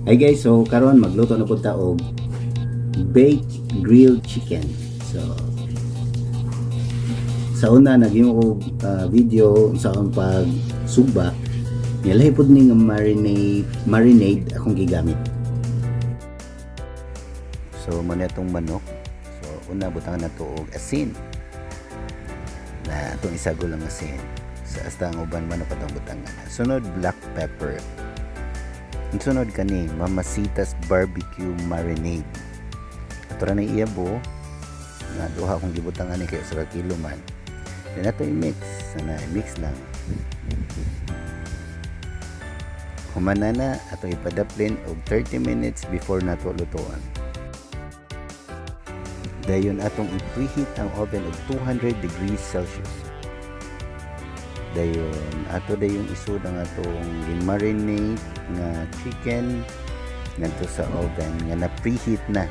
Hi guys, so karon magluto na pud ta og baked grilled chicken. So sa una naghimo ko video sa akong pag sugba. Nilahi pud ni nga marinade marinade akong gigamit. So mao na atong manok. So una, butangan nato og asin. Na atong isagol ang asin. Sa hasta ang uban manok atong butangan. Sunod, black pepper. Ang sunod kani, Mamacita's barbecue marinade. Ato ra na iyabo na duha akong gibutang ani kay usa ka kilo man. Then ato i-mix, sana i-mix lang. Human na na, ato ipadaplin og 30 minutes before nato lutuan. Dayon atong i-preheat ang oven og 200 degrees Celsius. Dayon ato dayon isud ang atong gi-marinate nga chicken ngadto sa oven nga na preheat na.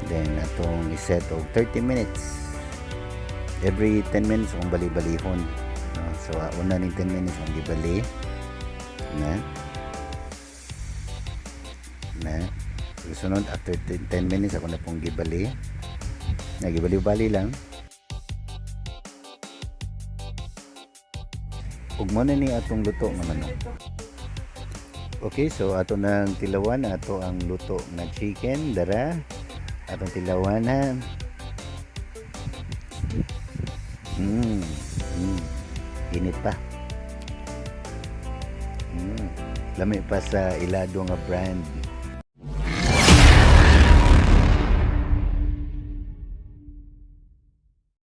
Then atong iset og 30 minutes. Every 10 minutes akong bali-balihon. No? So una ning 10 minutes akong gibali. Na. Na. So, sunod after 10 minutes ako na pong gibali. Na gibali-bali lang. Ug mo na ni atong luto nga manok. Okay, so ato nang tilawan ato ang luto nga chicken dara. Atong tilawan ha. Init pa. Lami pa sa ilado nga brand.